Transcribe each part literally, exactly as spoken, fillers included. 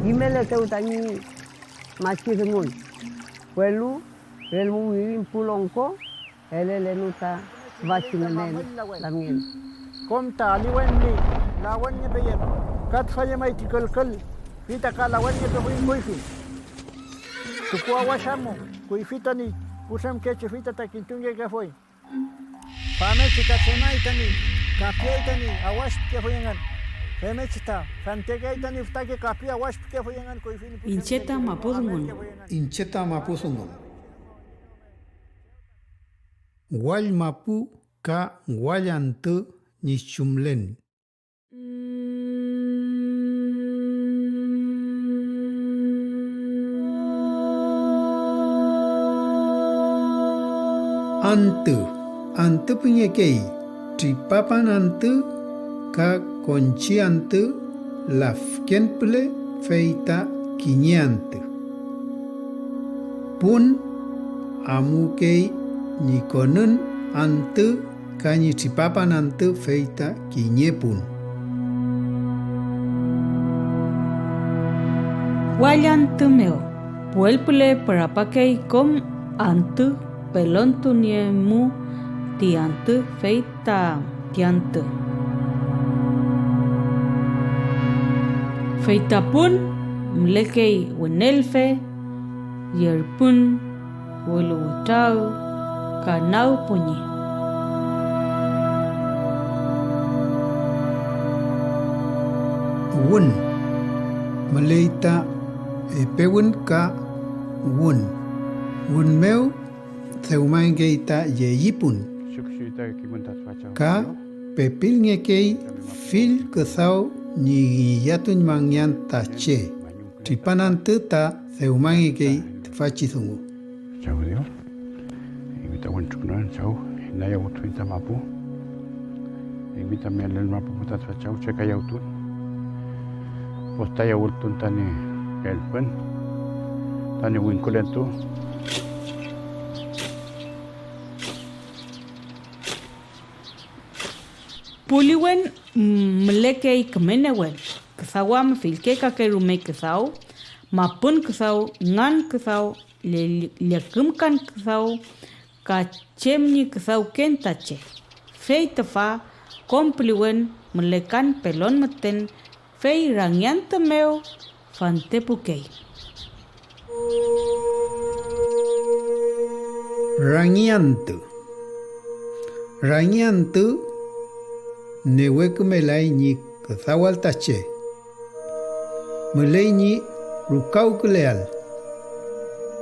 Kimeletew tañi machi dungun, welu relmu wirin pu longko elelenu ta tüfachi ngünen lamngen. Kom ta aliwen ñi lawenngepeyen, ka tüfa llemay ti külkül, fey ta ka lawenngepefuy kuyfi. Tukuawash amu, kuyfi tañi putremkechi, fey ta, ta kintungekefuy. Famngechi ta tremay tañi kapiay tañi awash pikefuy engün. Femngechi ta fentekeay tañi fütake kapi awash pikefuy engün kuyfi ñi pu Iñche ta mapu dungun. Iñche ta mapu dungun. Wall mapu ka wall antü ñi chumlen. Antü, antü pingekey, tripapan antü ka konchi antü, lafken püle fey ta kiñe antü. Pun, amukey ñi konün antü ka ñi tripapan antü fey ta kiñe pun. Wall antü mew puwel püle pürapakey kom antü pelontuniemu ti antü fey ta ti antü. Fey ta pun mülekey wünelfe, yerpün, welu wütraü ka nagpuñi. Wün. Müley ta epe wün ka wün. Wün mew dewmangekey ta yeyipun, ka pepilngekey fill küdaw ñi ngillatuñmangean ta che. Tripan antü ta dewmangekey tüfachi dungu. Chaw Dios, eymi ta wentrukünuan, Chaw, inayawültufiñ ta mapu. Eymi tami elel mapu ta tüfa, Chaw, chekayawtun, püstayawültun tañi kellfün, tañi wingkulentu. Puliwen mülekey küme newen, küdaw am fillke kake rume küdaw, mapün küdaw, ngan küdaw, lle-, llükümkan küdaw, ka chem ñi küdawken ta che. Fey tüfa kom puliwen mülekan pelon müten, fey rangiantü mew fantepukey. Rangiantü. Rangiantü newe kümelay ñi küdawal ta che. Müley ñi rukawküleael.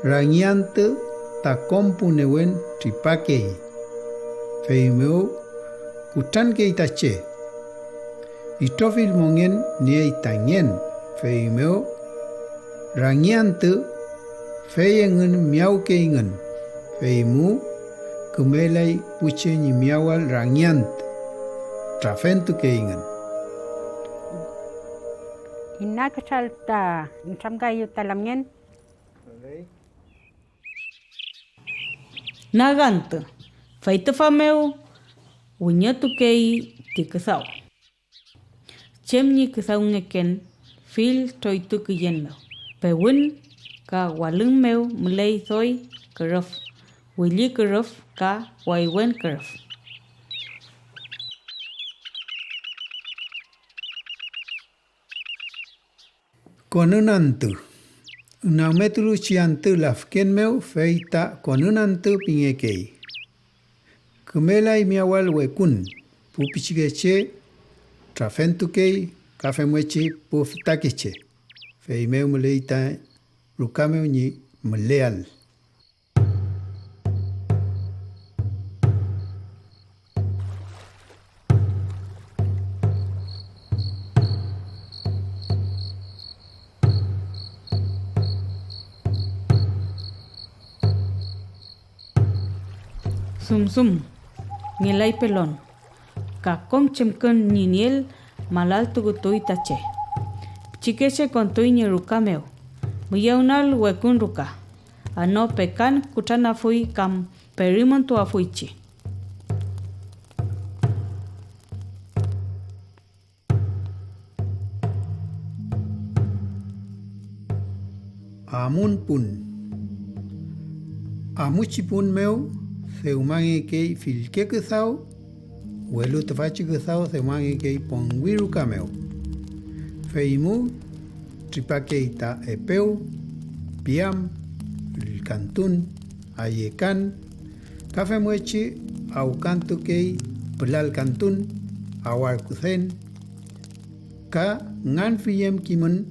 Rangiantü ta kom pu newen tripakey, feymew kutrankey ta che. Itrofill mongen niey ta ngen, feymew rangiantü, fey engün miyawkeyngün, feymu kümelay pu che ñi miyawal rangiantü, trafentukeyngün. Ina kütral ta nütramkaeyew ta lamngen. Nagantü, fey tüfa mew wiñotukey ti küdaw. Chem ñi küdawngeken fill troytu küyen mew, pewün ka walüng mew müley doy kürüf, willi kürüf ka waywen kürüf. Konün antü. Nagmetuluchi antü lafken mew, fey ta konün antü pingekey. Kümelay miyawal wekun, pu pichikeche trafentukey ka femngechi pu fütakeche, feymew müley ta ruka mew ñi müleael. Sumsum, ngelay pelon, ka kom chemkün ñi nieel malaltukutuy ta che. Pichikeche kontuy ñi ruka mew, müyewnal wekun ruka, ano pekan kutranafuy kam perimontuafuychi. Amun pun. Amuchi pun mew dewmangekey fillke küdaw, welu tüfachi küdaw dewmangekey ponwi ruka mew. Feymu tripakey ta epew, piam, ülkantun, ayekan, ka femngechi awkantukey pülalkantun, awarkuden, ka nganfiyem kimün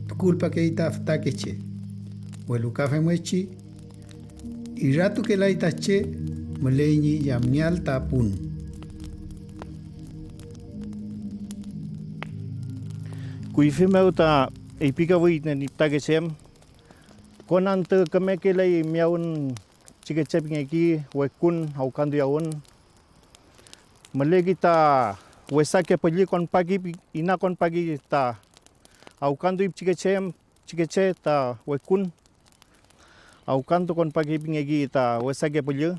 tukulpakey ta fütakeche, welu ka femngechi iratukelay ta che müley ñi yamngeael ta pun. Kuyfi mew ta eypikefuy ta ñi fütakeche em, kon antü kümekeley miyawün pichikeche pingeki, wekun, awkantuyawün. Müleki ta wesake püllü konpaki, pi- ina konpaki ta awkantuy pichikeche, pichikeche ta wekun, awkantu konpaki pingeki ta wesake püllü,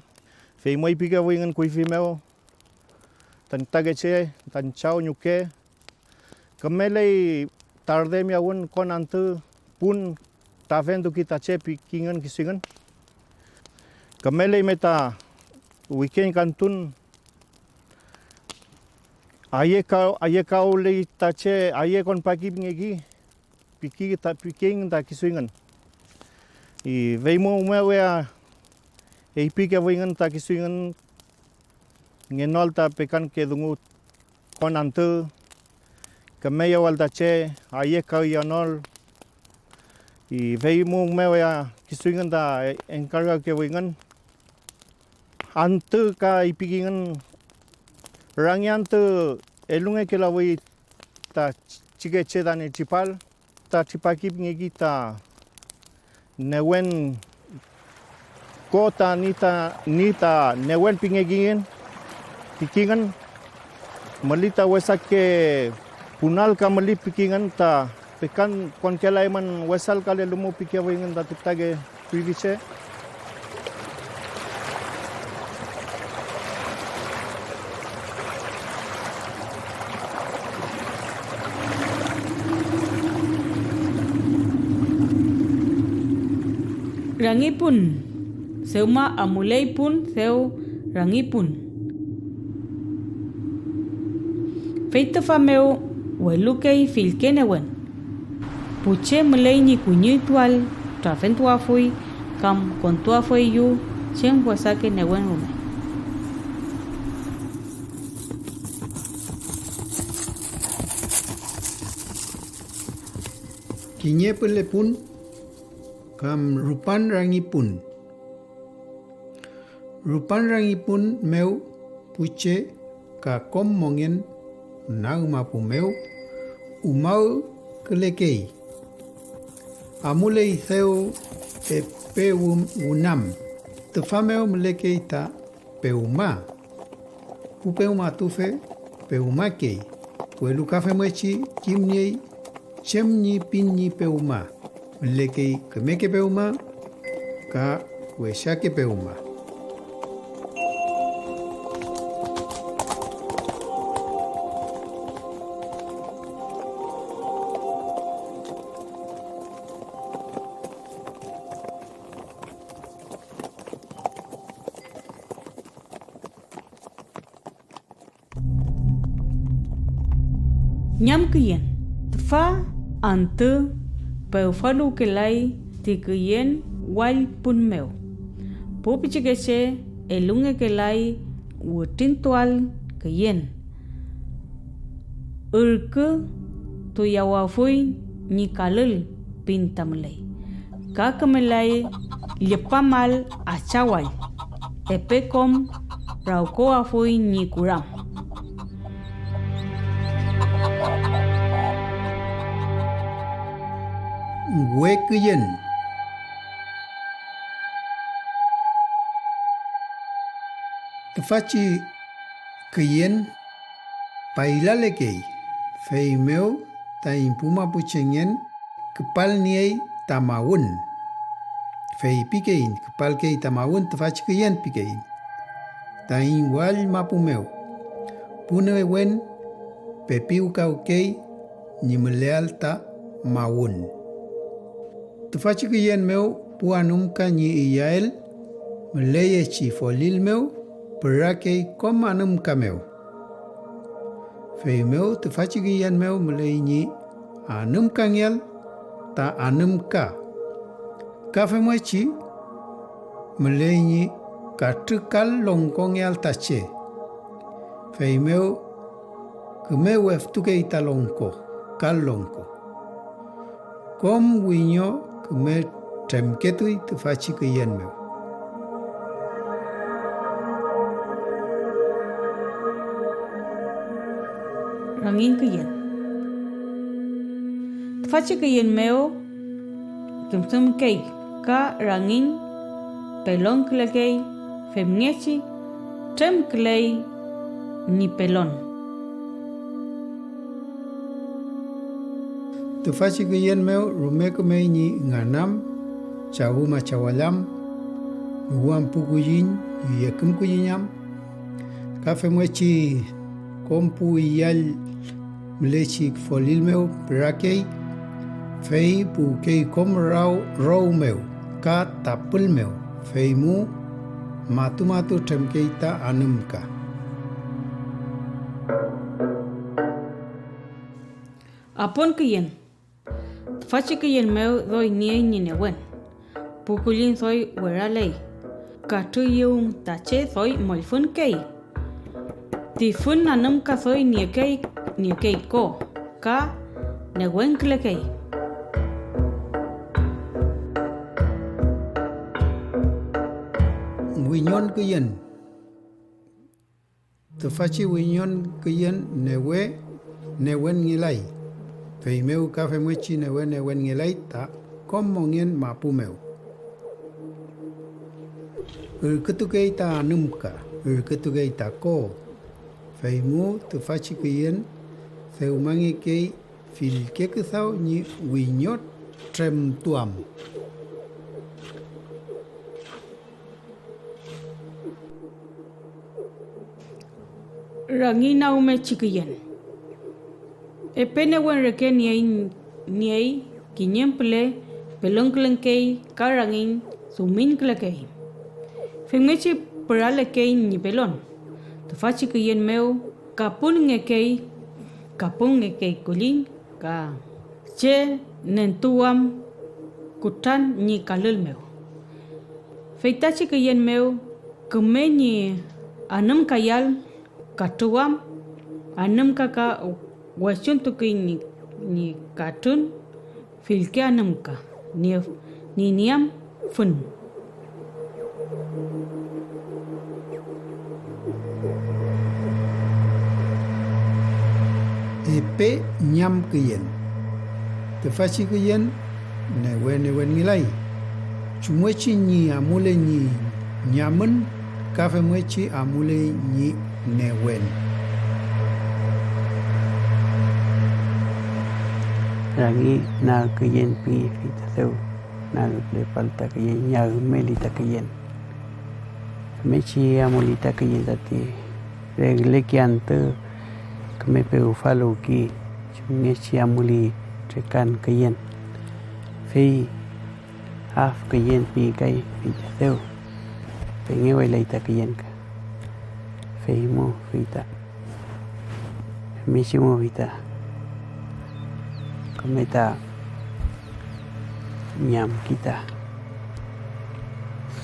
fey mu eypikefuyngün kuyfi mew tañi fütakeche, tañi chaw ñuke, kümeley tarde miyawün kon antü pun ta fentuki ta che pikingün kisu engün. Kümeleyme ta weekend kantun ayekaw-, ayekawley ta che aye konpaki pingeki, piki ta, pikingün ta kisu engün. Y fey mu mew ya eypikefuyngün ta kisu engün ngenol ta pekanke dungu kon antü, küme yewal ta che, ayekawiyanol, y fey mu mew ya kisu engün ta enkargakefuyngün. Antü ka eypikingün, rangi antü elungekelafuy ta chike che tañi tripal, ta tripaki pingeki ta newen ko ta ni ta, ni ta newen pingekingün, pikingün, müli ta wesake punal ka müli pikingün ta pekan konkelaymün wesalkalelu mu pikefuyngün tati fütake kuyfi che. Rangi pun, dewma amuley pun, dew rangi pun. Fey tüfa mew welukey fillke newen. Pu che müley ñi kuñituael, trafentuafuy kam kontuafueyew chem wesake newen rume. Kiñe püle pun kam rupan rangi pun. Rupan rangi pun mew pu che ka kom mongen nag mapu mew umawkülekey. Amuley dew epe wün-, wünam. Tüfa mew mülekey ta pewma. Pu pewmatufe pewmakey, welu ka femngechi kimniey chem ñi pin ñi pewma, mülekey kümeke pewma ka wesake pewma. Ñamküyen. Tüfa antü pewfaluwkelay ti küyen wallpun mew. Pu pichikeche elungekelay wütrintual küyen. Ürkütuyawafuy ñi kalül pin ta müley, ka kümelay llüpamal achawall, epe kom rawkowafuy ñi kuram. We küyen. Tüfachi küyen paylalekey, feymew taiñ pu mapuchengen küpalniey ta mawün. Feypikeiñ, küpalkey ta mawün tüfachi küyen, pikeiñ. Taiñ wall mapu mew, pu newen pepiwkawkey ñi müleael ta mawün. Tüfachi küyen mew pu anümka ñi iyael müleyechi folil mew pürakey kom anümka mew. Feymew tüfachi küyen mew müley ñi anümkangeael ta anümka, ka femngechi müley ñi katrükal longkongeael ta che. Feymew küme weftukey ta longko, kal longko. Kom wiño küme tremketuy tüfachi küyen mew. Rangiñ küyen. Tüfachi küyen mew dümdümkey ka rangiñ pelonkülekey, femngechi tremküley ñi pelon. Tüfachi küyen mew rume kümey ñi nganam, chawüm achawallam, ñuwam pu kulliñ, ñi yeküm kulliñam, ka femngechi kom pu iyall mülechi folil mew pürakey, fey puwkey kom raw row mew ka tapül mew, feymu matu-matu tremkey ta anümka. Apon küyen. Tüfachi küyen mew doy niey ñi newen. Pu kulliñ doy weraley, katrüyüwün ta che doy mollfünkey. Ti fün anümka doy niekey, niekey ko, ka newenkülekey. Wiñon küyen. Tüfachi wiñon küyen newe newenngelay, feymew ka femngechi newe newenngelay ta kom mongen mapu mew. Ürkütukey ta anümka, ürkütukey ta ko, feymu tüfachi küyen dewmangekey fillke küdaw ñi wiñotremtuam. Rangi nagmechi küyen. Epe newen reke niey, niey kiñen püle pelonkülekey ka rangiñ dumiñkülekey. Femngechi püralekey ñi pelon. Tüfachi küyen mew kapunngekey, kapunngekey kulliñ ka che nentuwam kutran ñi kalül mew. Feytachi küyen mew küme ñi anümkayal katrüwam, anümka ka wechuntukuy ñi, ñi katrün, fillke anümka ñi, ñi niam fün. Epe ñam küyen. Tüfachi küyen newe newenngelay, chumngechi ñi amule ñi ñamün ka femngechi amule ñi newen. Rangi nag küyen pingefi ta dew naglepalu ta küyen, ñagmeli ta küyen. Femngechi amuli ta küyen tati regleki antü küme pewfaluwki, chumngechi amuli trekan küyen. Fey afküyen pingekay, fey ta dew pengewelay ta küyen ka. Fey mu fey ta femngechi mu fey ta küme ta ñamki ta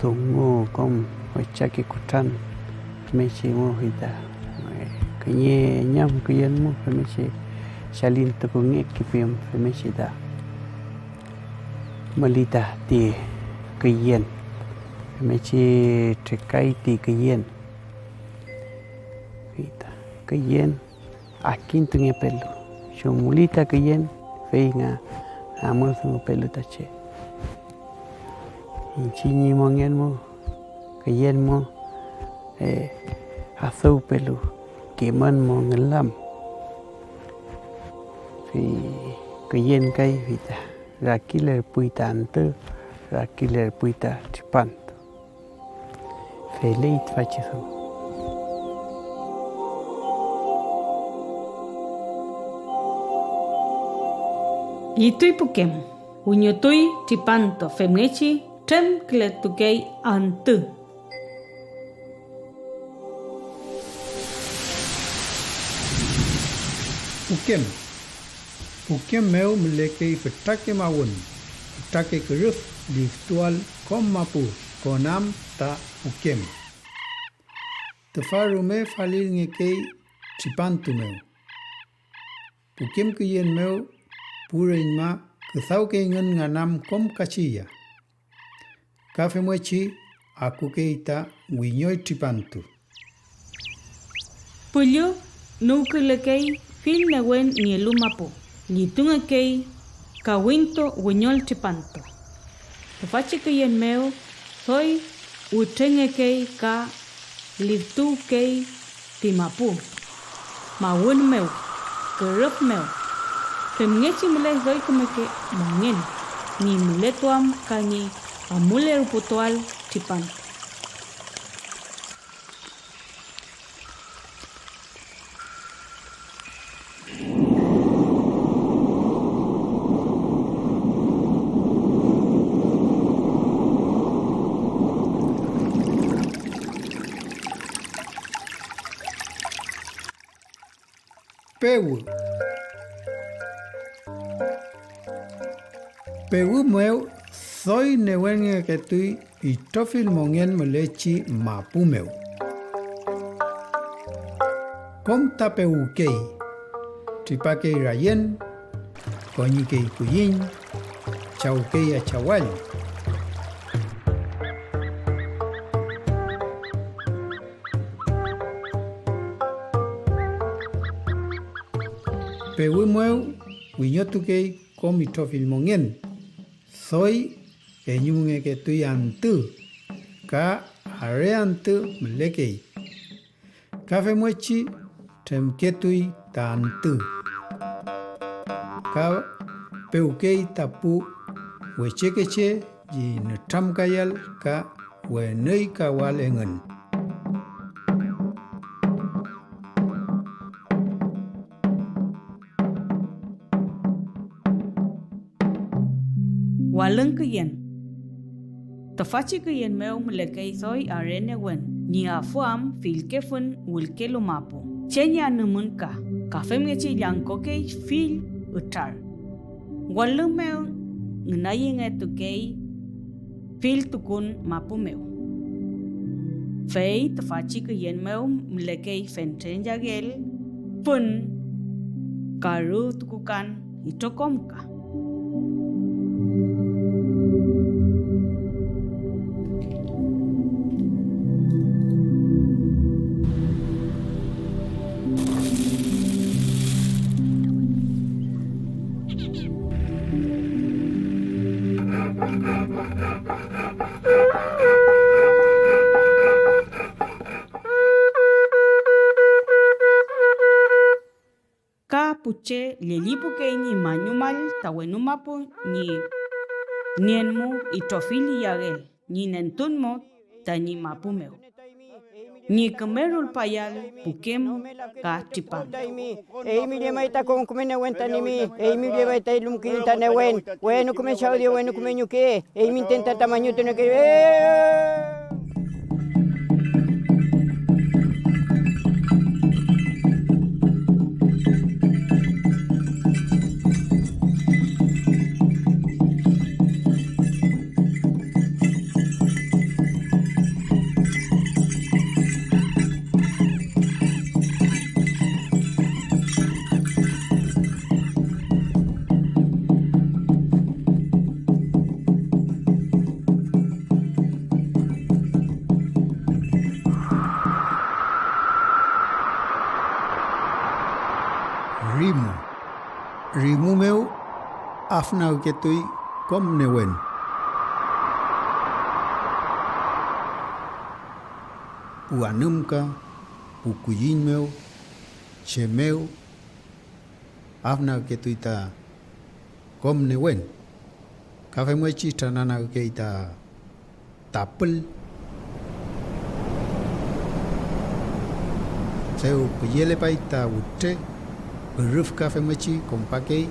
dungu kom wechake kutran, femngechi mu fey ta kiñe ñamküyen mu femngechi chalintukungekipim femngechi ta müli tati küyen, femngechi trekay ti küyen. Fey ta küyen adkintungepelu, chumuli ta küyen, fey nga amüdungupelu ta che. Iñchiñ ñi mongen mu, küyen mu, eh, adüwpelu kimün mo ngülam. Fey küyen kay, fey ta rakilerpuy ta antü, rakilerpuy ta tripantu. Feley tüfachi dungu. Llituy pukem, wiñotuy tripantu, femngechi tremkületukey antü. Pukem. Pukem mew mülekey fütrake mawün, fütrake kürüf liftual kom mapu, konam ta pukem. Tüfa rume falilngekey tripantu mew. Pukem küyen mew pu reñma küdawkeyngün nganam kom kachiya. Ka femngechi akukey ta wiñoy tripantu. Püllu nüwkülekey fill newen nielu mapu, llitungekey kawintu wiñol tripantu. Tüfachi küyen mew doy wütrengekey ka liftuwkey ti mapu, mawün mew, kürüf mew, femngechi müley doy kümeke mongen ñi mületuam ka ñi amulerputuael tripantu. Pewü. Pewü mew doy newenngeketuy itrofill mongen mülechi mapu mew. Kom ta pewükey, tripakey rayen, koñikey kulliñ, chawkey achawall. Pewü mew wiñotukey kom itrofill mongen, doy eñumngeketuy antü, ka are antü mülekey. Ka femngechi tremketuy ta antü, ka pewkey ta pu wechekeche ñi nütramkayal ka wenüykawal engün. Walüng küyen. Tüfachi küyen mew mülekey doy are newen ñi afuam fillke fün wülkelu mapu, che ñi anümün ka, ka femngechi llangkokey fill ütrar. Walüng mew ngünayengetukey fill tukun mapu mew. Fey tüfachi küyen mew mülekey fentren yagel, fün, karu tukukan, itrokom ka. Ka pu che llellipukey ñi mañumal ta wenu mapu ñi nien mu itrofill iyael ñi nentun mo tañi mapu mew, ñi küme rulpayal pukem ka tripantu. Eymi llemay ta kom küme newen ta nimi, eymi llemay ta elumkiyüm ta newen, wenu küme Chaw Dios, wenu küme ñuke, eymi müten ta tamañutuneke. Rimu. Rimu mew afnagketuy kom newen. pu anümka, pu kulliñ mew, che mew afnagketuy ta kom newen, ka femngechi trananagkey ta tapül. Dew püyelepay ta wütre, pürüf ka femngechi kompakey,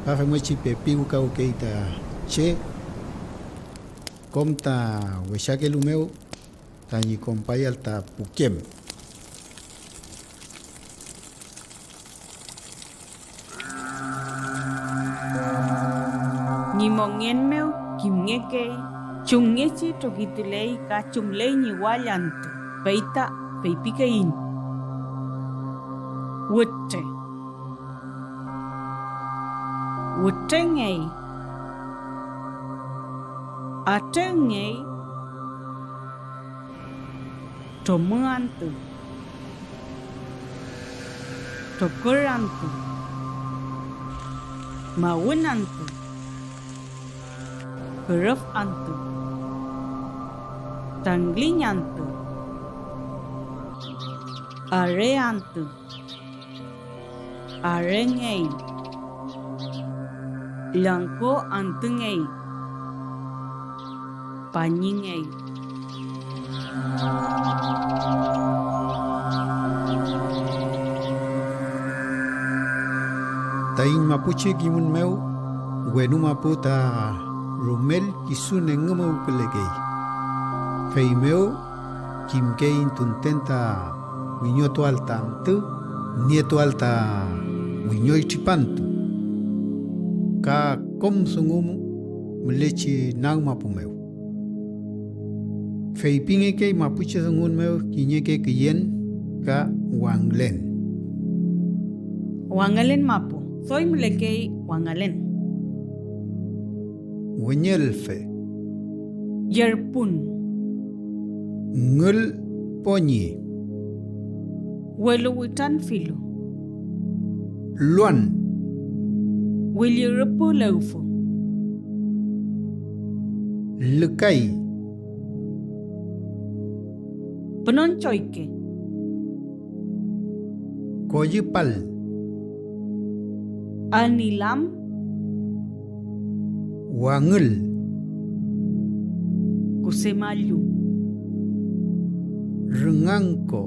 ka femngechi pepiwkawkey ta che kom ta wesakelu mew tañi kompayael ta pukem. Ñi mongen mew kimngekey chumngechi trokituley ka chumley ñi wall antü, fey ta feypikeiñ: Wütre, wütrengey, atrengey, tromü antü, trokür antü, mawün antü, kürüf antü, trangliñ antü, are antü, arengey, llangko antüngey, pañingey. Taiñ mapuche kimün mew, wenu mapu ta rumel kisu nengümüwkülekey. Feymew kimkeiñ tunten ta wiñotuael ta antü, nietuael ta wiñoy tripantu, ka kom dungu mülechi nag mapu mew. Feypingekey mapuche dungun mew kiñeke küyen ka wangülen. Wangülen mapu, doy mülekey wangülen. Wüñelfe. Yerpun. Ngül poñi. Welu witranfilu. Luan. Willi rüpü lewfü. Lükay. Pünon choyke. Koyüpal. Anilam. Wangül. Kusemallu. Rünganko.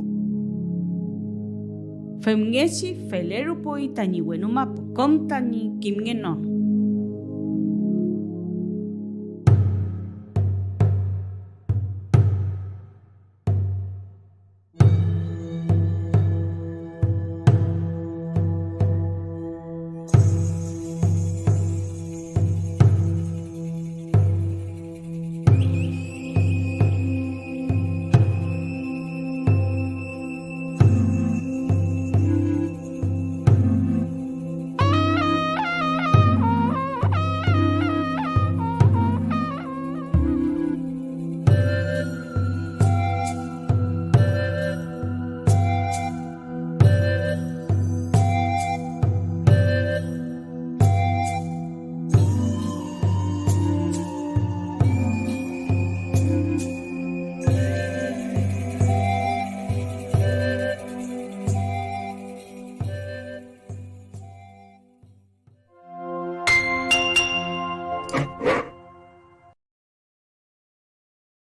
Femngechi felerupuy tañi wenu mapu kom tañi kimngenon.